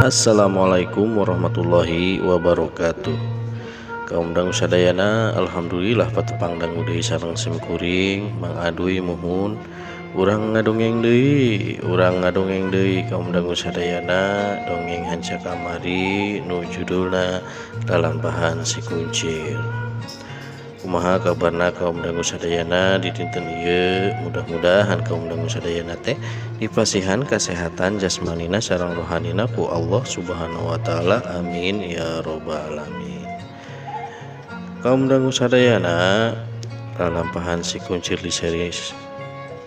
Assalamualaikum warahmatullahi wabarakatuh. Kaum dangu sadayana, alhamdulillah patepang dangu deui sareng sim kuring Mang Aduy muhun. Urang ngadongeng deui, urang ngadongeng deui kaum dangu sadayana, dongeng hanca kamari nu judulna Lalampahan Si Kuncir. Kumaha kabarna kaum dangu sadayana di dinten ieu? Mudah-mudahan kaum dangu sadayana teh dipasihan kasehatan jasmanina sareng rohanina ku Allah Subhanahu wa taala. Amin ya robbal alamin. Kaum dangu sadayana, lalampahan Si Kuncir di series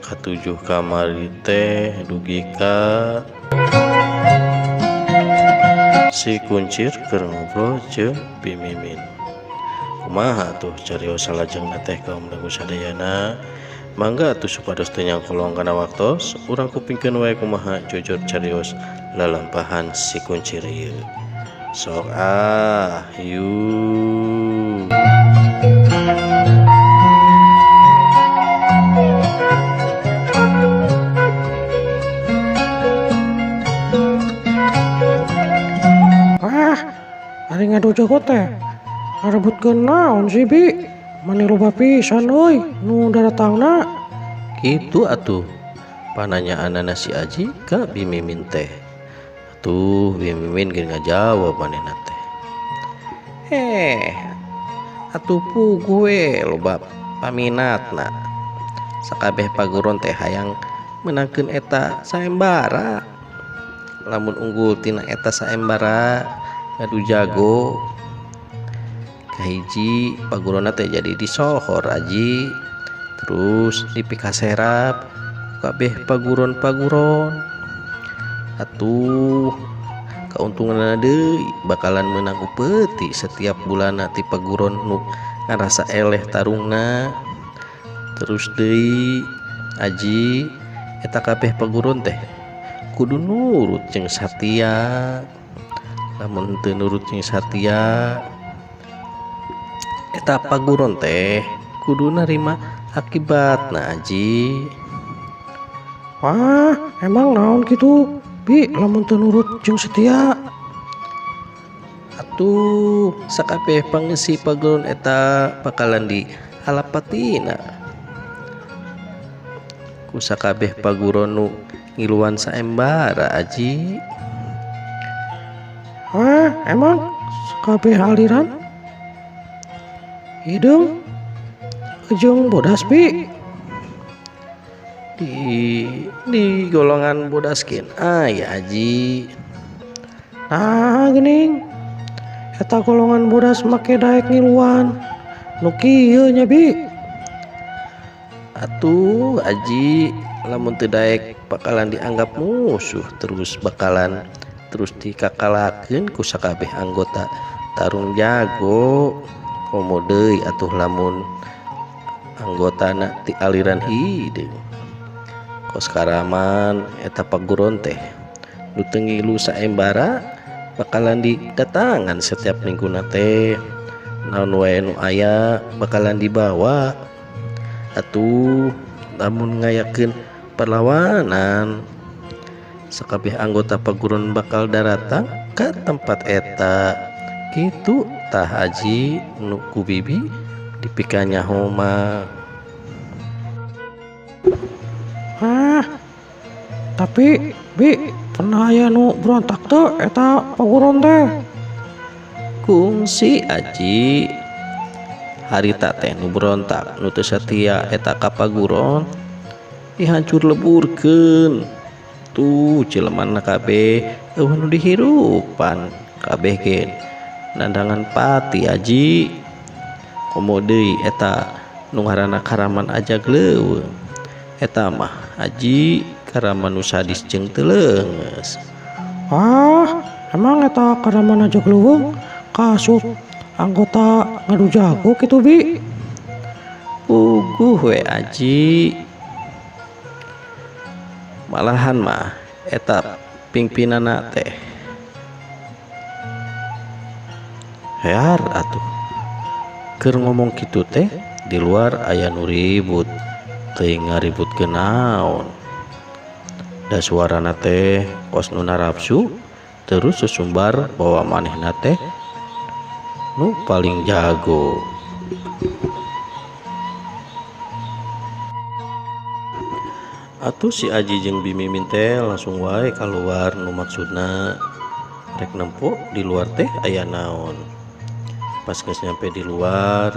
katujuh kamari teh dugi ka Si Kuncir keur ngobrol jeung Bimimin. Kumaha tuh carios salajengna teh kaum dangu sadayana? Mangga atuh supados teu nyangkolong kana waktos, urang kupingkeun wae kumaha jujur carios lalampahan Si Kuncir ieu. Sok ah, yuk. Ah, ari ngadu jago teh ngarebutkeun naon sih bi? Mani loba pisan euy nu daratangna. Kitu atuh pananyaanana si Aji ka Bimimin teh. Atuh Bimimin geus ngajawab manehna teh. Atuh puguh we loba paminatna. Sakabeh paguron teh hayang meunangkeun eta saembara. Lamun unggul tina eta saembara ngadu jago. Kahiji pagurona teh jadi disohor aji, terus dipikaserap kabeh paguron-paguron. Atuh kauntunganna deui bakalan meunang upeti setiap bulanna ti paguron nu ngarasa eleh tarungna. Terus deui aji eta kabeh paguron teh kudu nurut jeung satia. Lamun teu nurut jeung satia eta paguron teh kudu narima akibatna aji. Wah, emang naon kitu bi lamun teu nurut jeung setia? Atuh sakabeh pangeusi paguron eta bakalan di halapatina ku sakabeh paguron nu ngiluan saembara aji. Wah, emang sakabeh aliran hideung jeung bodas bi? Di golongan bodaskeun aya aji. Nah geuning eta golongan bodas make daek ngiluan nu kieu nya bi? Atuh aji lamun teu daek bakalan dianggap musuh, terus bakalan terus dikakalakeun ku sakabeh anggota tarung jago. Komo deui atuh lamun anggotana ti aliran hideung. Kos karaman eta paguron teh nu teu ngilu saembara bakalan didatangan setiap minggu teh. Naon wae nu aya bakalan dibawa. Atuh lamun ngayakeun perlawanan sakabeh anggota paguron bakal daratang ka tempat eta. Kitu tah aji nu ku bibi dipikanya homa. Ah, tapi bi pernah aya nu berontak teu eta paguron teh? Kungsi aji harita teh nu berontak nu teu satia eta ka paguron dihancur leburkeun. Tuh cilemanna kabeh eueuh nu dihirupan kabeh ge nandangan pati aji. Komo deui eta nu ngaranna karaman ajag leuweung. Eta mah aji karaman nu sadis jeung teu leungeus. Ah, emang eta karaman ajag leuweung kaasup anggota ngadu jago kitu bi? Puguh we aji. Malahan mah eta pingpinanna teh hear atuh keur ngomong kitu teh di luar aya nu ribut, teuing ngaributkeun naon. Da suarana teh kos nu narapsu Terus sesumbar bahwa manehna teh nu paling jago. Atuh si Aji jeung Bi Mimin teh langsung wae kaluar nu maksudna rek nempo di luar teh aya naon. Pas geus nyampe di luar,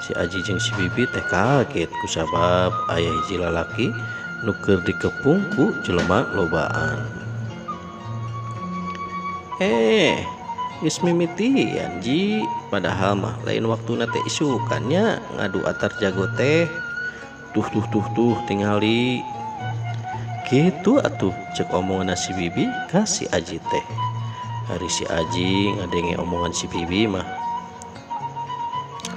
si Aji jeung si Bibi teh kaget kusabab aya hiji lalaki nu keur dikepung ku jelema lobaan. Geus mimitian Ji, padahal mah lain waktuna teh isukan nya ngadu atar jago teh. Tuh tuh tuh tuh tingali. Gitu atuh cek omongan si Bibi ka si Aji teh. Hari si Aji ngadenge omongan si Bibi mah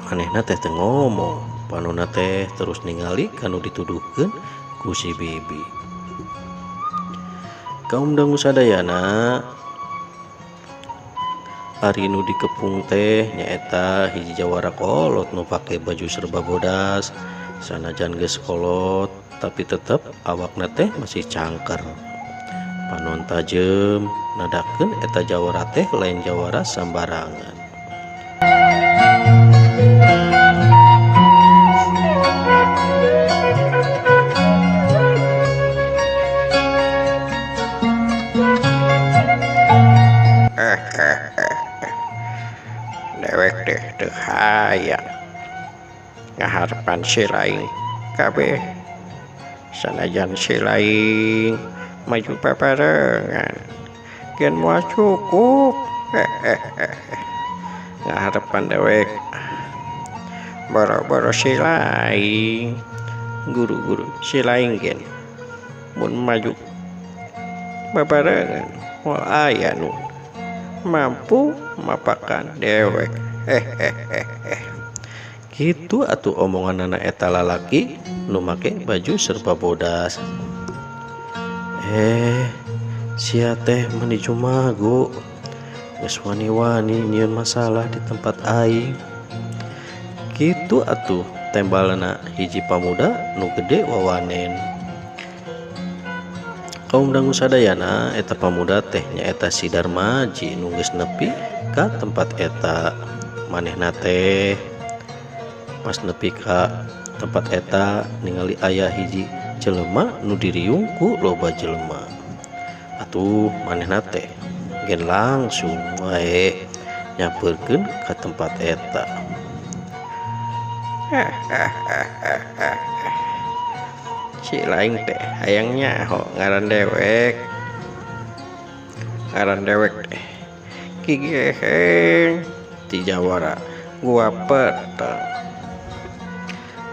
manehna teh teu ngomong, panona teh terus ningali kanu dituduhkeun ku si Bibi. Kaum dangu sadayana, ari nu dikepung teh nyaeta hiji jawara kolot nu pake baju serba bodas. Sanajan geus kolot tapi tetep awakna teh masih cangker. Panon tajem nadakeun eta jawara teh lain jawara sambarangan. Dewek teh teu hayang ngaharepan si laing kabeh, sanajan si laing maju paparengan gen moal cukup. Ngaharepan dewek boro-boro si laing, guru-guru si laing gen mun maju paparengan moal aya nu mampu mapakan dewek. Gitu atuh omongan anak eta lalaki nu make baju serba bodas. Sia teh meni jumago, geus wani-wani nyieun masalah di tempat aing. Gitu atuh tembalna hiji pamuda nu gede wawanen. Kaum dangu sadayana eta pamuda teh nyaeta si Darmaji nu geus nepi ka tempat eta. Manehna teh pas nepi ka tempat eta ningali aya hiji jelema nu diriung ku loba jelema. Atuh manehna teh gen langsung wae nyamperkeun ka tempat eta. Si laing teh hayang nyaho ngaran dewek. Ngaran dewek teh Ki Geheng ti jawara gua peteng.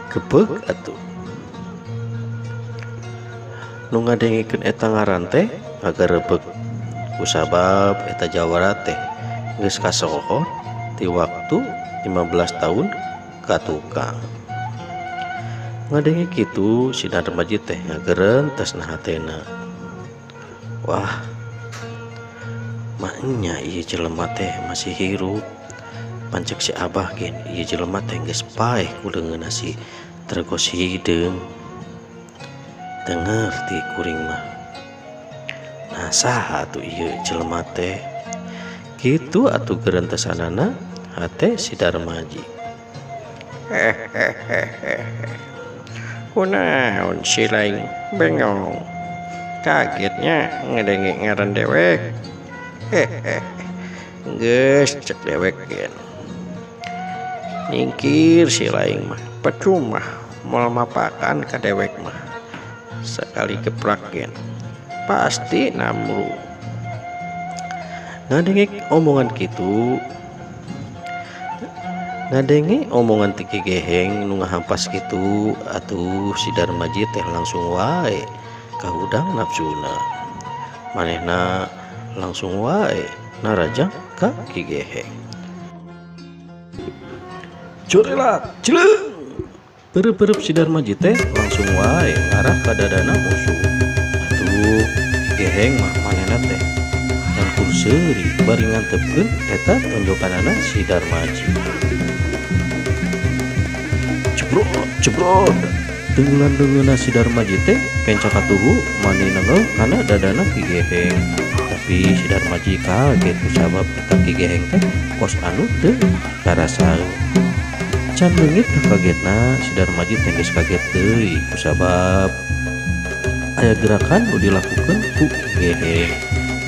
Gebeg atuh nu ngadengikeun eta ngaran teh ngagarebeg kusabab eta jawara teh geus kasohor ti waktu 15 tahun ka tukang. Ngadenge kitu si Darmaji teh ngagerentes na hatena. Wah, maknya ieu jelema teh masih hirup. Pancek si Abah gen ieu jelema teh geus paeh ku leungeunna si Tergos hideung. Teu ngerti kuring mah. Nah saha atuh ieu jelema teh? Kitu atuh gerentesanana hate si Darmaji. Kunaon si laing bengong, kagetnya ngedenge ngaran dewek. Geus cek dewek gen nyingkir si laing mah, percuma moal mapakan ka dewek mah. Sekali geplak gen pasti namru. Ngadenge omongan kitu, ngadenge omongan ti Ki Geheng nu ngahampas kitu, atuh si Darmaji teh langsung wae kahudang nafsuna. Manehna langsung wae narajang ka Ki Geheng. Corelat, cileung. Perep-perep si Darmaji teh langsung wae ngarah ka dadana musuh. Atuh Ki Geheng mah manehna teh ngankur seuri bari ngantepkeun eta tonjokanana si Darmaji. Jebrot, jebrot. Tenggelan-dengeuna si Darmaji teh kenca katuhu mani nengel kana dadana Ki Geheng. Tapi si Darmaji kaget kusabab eta Ki Geheng teh kos anu teu karasaeun. Can leungit kagetna si Darmaji teh geus kaget deui kusabab aya gerakan nu dilakukeun ku Ki Geheng.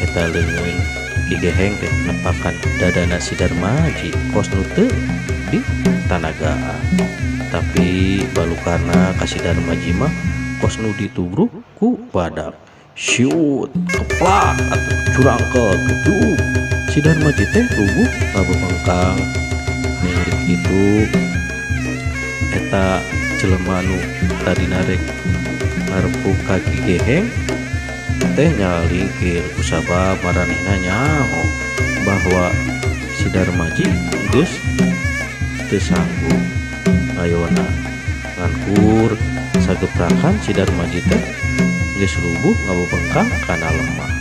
Eta leungeun Ki Geheng teh nepakan dadana si Darmaji kos nu teu di tanagaan. Tapi balukarna ka si Darmaji mah kos nu ditubruk ku badak. Siut, keplak atuh curangkel gedug. Si Darmaji teh rubuh ngabebengkang. Ningali kitu eta jelema nu tadina rek ngarepuk ka Ki Geheng teh nyalingkir kusabab maranehna nyaho bahwa si Darmaji geus teu sanggup ngayona. Ngan kur sageprakan si Darmaji teh geus rubuh ngabebengkang kana lemah.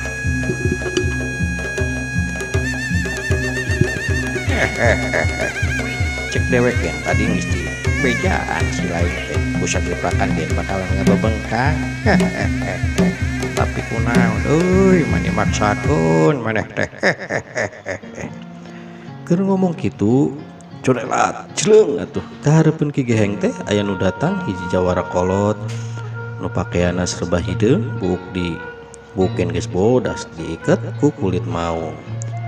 Cek dewek gen tadi geus dibejaan si lain teh ku sageprakan gen bakalan ngabebengkang. Tapi kunaon euy mani maksakeun maneh teh. Keur ngomong kitu corelat jleung atuh kahareupeun Ki Geheng teh aya nu datang hiji jawara kolot nu pakeanna serba hideung buuk di buken geus bodas diiket ku kulit maung.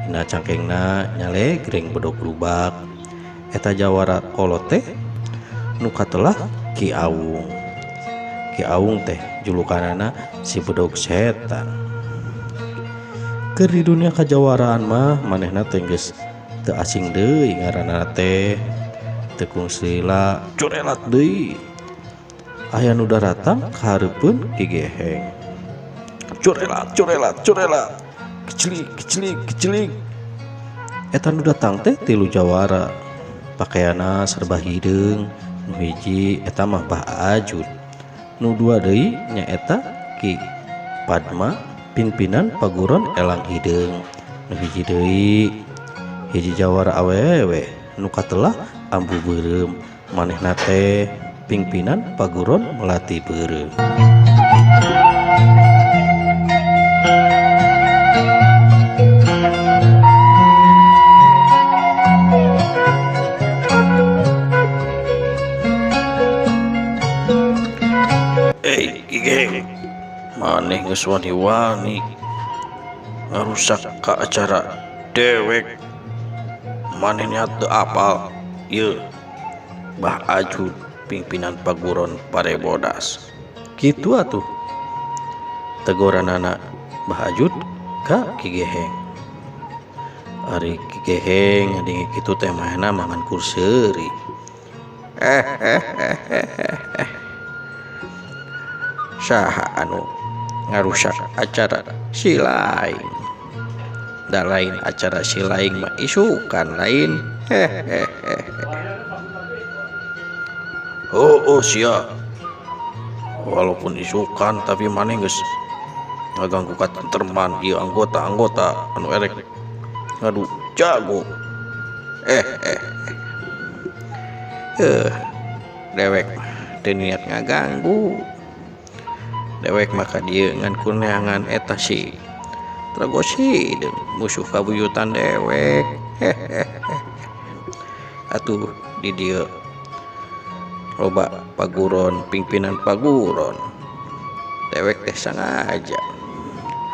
Dina cangkengna nyalegreng bedog rubak. Eta jawara kolot teh nu katelah Ki Awung. Ki Awung teh julukanana si bedog setan. Keur di dunia kajawaraan mah manehna teh geus teu asing deui ngaranna teh. Teu kungsi lila corelat deui. Aya nu daratang kahareupeun Ki Geheng. Corelat corelat corelat. Kecelik kecelik kecelik. Eta nu datang teh tilu jawara. Pakaianna serba hideung. Nu hiji eta mah Bah Ajud. Nu dua deui nyaeta Ki Padma pimpinan paguron Elang Hideung. Nu hiji deui hiji jawara awewe nu katelah Ambu Beureum. Manehna teh pimpinan paguron Melati Beureum. Ki Geheng, maneh geus wani-wani ngarusak ka acara dewek. Maneh nya teu apal ieu Bah Ajud pimpinan paguron Parebodas. Kitu atuh tegoranana Bah Ajud ka Ki Geheng. Ari Ki Geheng ngadenge kitu teh manehna mangan kurseuri. Saha anu ngarusak acara si lain? Da lain acara si lain mah isukan lain. Oh, oh sia. Walaupun isukan tapi maneh geus ngaganggu katenterman ieu anggota-anggota anu erek ngadu jago. Dewek mah teu niat ngaganggu. Dewek mah ka dieu ngan kuneangan eta si Tragosi musuh kabuyutan dewek. Atuh di dieu loba paguron pimpinan paguron. Dewek teh sangaja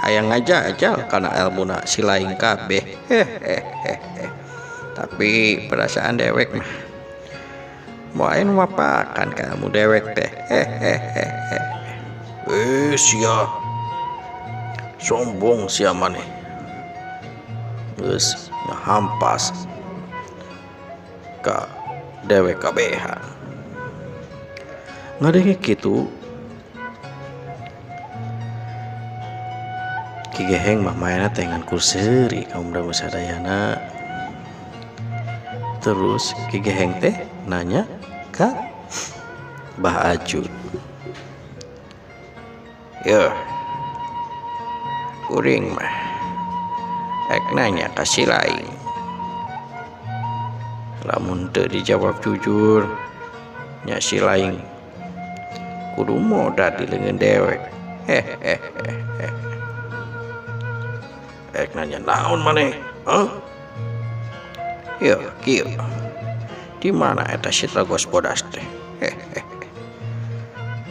hayang ngajajal kana elmuna si lain kabeh. Tapi perasaan dewek mah moal anu mapakan ka ilmu dewek teh. Sia sombong sia maneh geus ngahampas ka dewek kabehan. Ngadenge kitu Ki Geheng mah maena teh ngan kurseuri kaum dangu sadayana. Terus Ki Geheng teh nanya ka Bah Ajud. Yeuh, kuring mah rek nanya ka si lain. Lamun teu dijawab jujur nya si lain kudu modar di leungeun dewek. Ek nanya naon maneh? Hah? Yeuh kieu. Di mana eta si Tragos Bodas teh? Hehehe.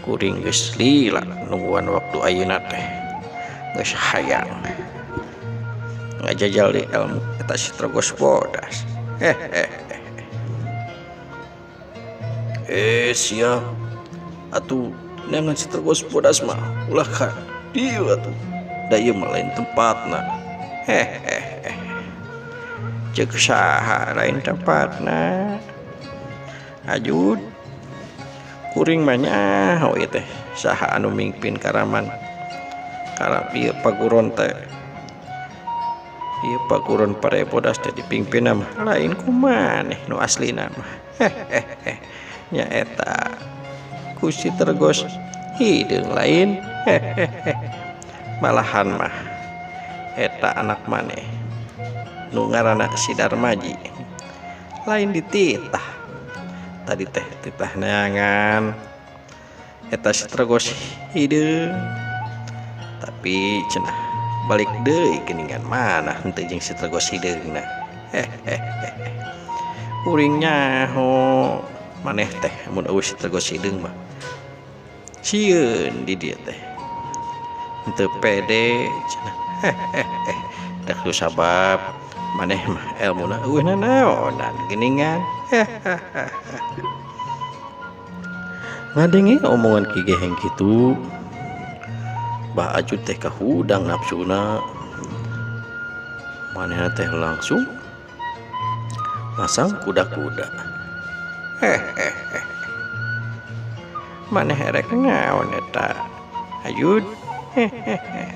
Kuring geus lila nungguan waktu ayeuna teh. Geus hayang ngajajal di ilmu eta si Tragos Bodas. Hehehe. Eh sia, atuh neangan si Tragos Bodas mah ulah ka dieu atuh. Da ieu mah lain tempatna. Hehehe. Ceuk saha lain tempatna? Ajud, kuring mah nyaho ieu teh saha anu mingpin karaman karab ieu paguron teh. Ieu paguron Pare Bodas teh dipingpinna mah lain ku maneh nu aslina mah. Hehehe. Nyaeta ku si Tragos hideung lain. Hehehe. Malahan mah eta anak maneh nu ngaranna si Darmaji lain dititah. Tadi teh titah neangan eta si Tragos hideung, tapi cenah balik deui geuningan mana henteu jeung si Tragos hideungna. Hehehe. Kuring nyaho maneh teh mun eueuh si Tragos hideung mah sieun di dieu teh, henteu pede cenah. Hehehe. Da ku sabab maneh mah elmuna eueuh nanaonan geuningan. Hehehe. Ngadenge omongan Ki Geheng kitu, Bah Ajud teh kahudang nafsuna. Manehna teh langsung masang kuda-kuda. Hehehe. Maneh erek naon eta? Ajud. Hehehe.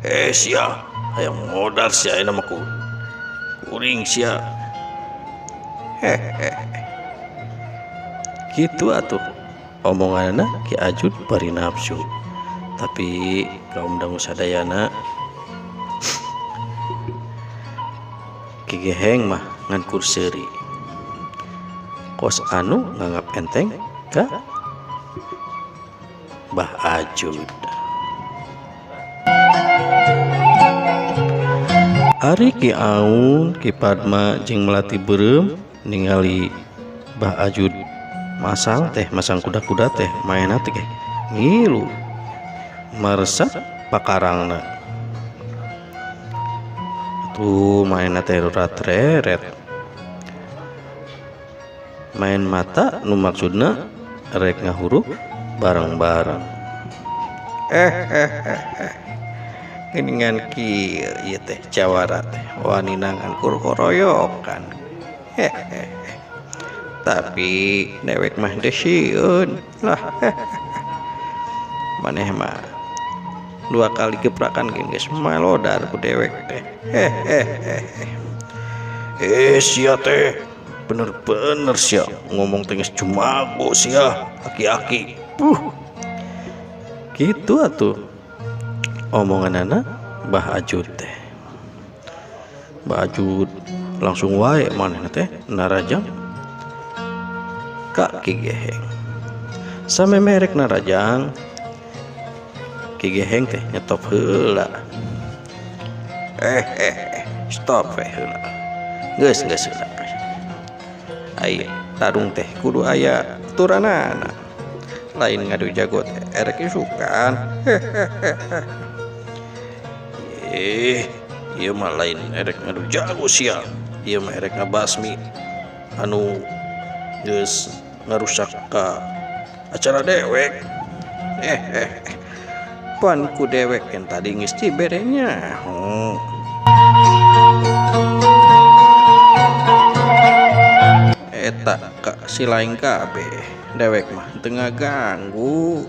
Eh sia, hayang modar sia ayeuna mah ku kuring sia. Hehehe. Kitu atuh omonganna Ki Ajud bari nafsu. Tapi kaum dangu sadayana, Ki Geheng mah ngan kur seuri. Kos anu nganggap enteng ka Bah Ajud. Ari Ki Aun, Ki Padma jeung Melati Beureum ningali Bah Ajud masang teh, masang kuda-kuda teh, maena teh ngilu maresep pakarangna. Tuh maena teh reret. Main mata nu maksudna rek ngahuruk bareng-bareng. Geuningan kieu ieu teh jawara teh wani nangan kur koroyokan. Hehehe. Tapi dewek mah teu sieun lah. Maneh mah dua kali gebrakan ge geus malodar ku dewek teh. Hehehe. Sia teh bener-bener sia ngomong teh geus jumago sia aki-aki. Puh. Kitu atuh omonganana Bah Ajud teh. Bah Ajud langsung wae manehna teh narajang ka Ki Geheng. Samemerek narajang, Ki Geheng teh nyetop heula. Stop we heula. Geus geus heula. Ai tarung teh kudu aya aturanana. Lain ngadu jago teh erek isukan. Ieu mah lain erek ngadu jago sia. Ieu mah erek ngabasmi anu geus ngarusak ka acara dewek. Pan ku dewek yang tadi geus dibere nyaho. Eta ka si lain kabeh dewek mah teu ngaganggu.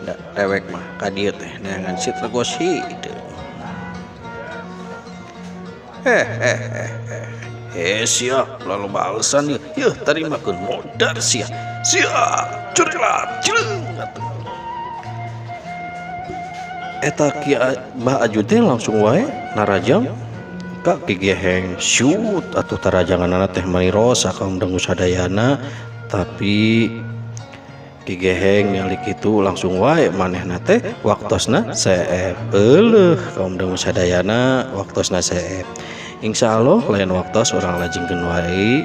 Da dewek mah ka dieu teh neangan si Tragos hideung. Sia lalu balesan ieu. Yeuh tarimakeun modar sia. Sia curilat cileung atuh. Eta Ki Bah Ajud teh langsung wae narajang ka Ki Geheng. Syut atuh tarajanganana teh mani rosa kaum dangu sadayana, tapi Ki Geheng ningali kitu langsung wae manehna teh waktosna seep. Euleuh kaum dangu sadayana waktosna seep. Insya Allah lain waktos urang lajengkeun wae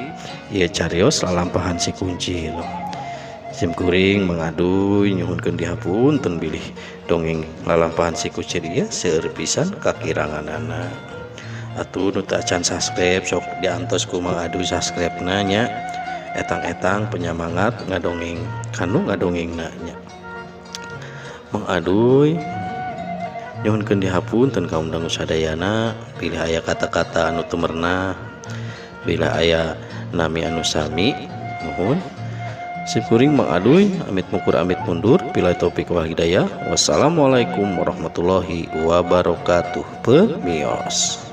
ieu carios lalampahan si kuncil. Sim kuring Mang Aduy nyuhunkeun dihapunten bilih dongeng lalampahan si kuncil ieu seueur pisan kakiranganana. Atuh nu teu acan subscribe sok diantos ku Mang Aduy subscribe-na nya. Etang-etang penyemangat ngadongeng kanu ngadongengna nya. Mang Aduy nyuhunkeun dihapunten kaum dangu sadayana bilih aya kata-kata anu teu merenah, bilih aya nami anu sami nuhun. Sim kuring Mang Aduy amit mukur amit mundur billahi taufik wal hidayah. Wassalamualaikum warahmatullahi wabarakatuh. Pemios.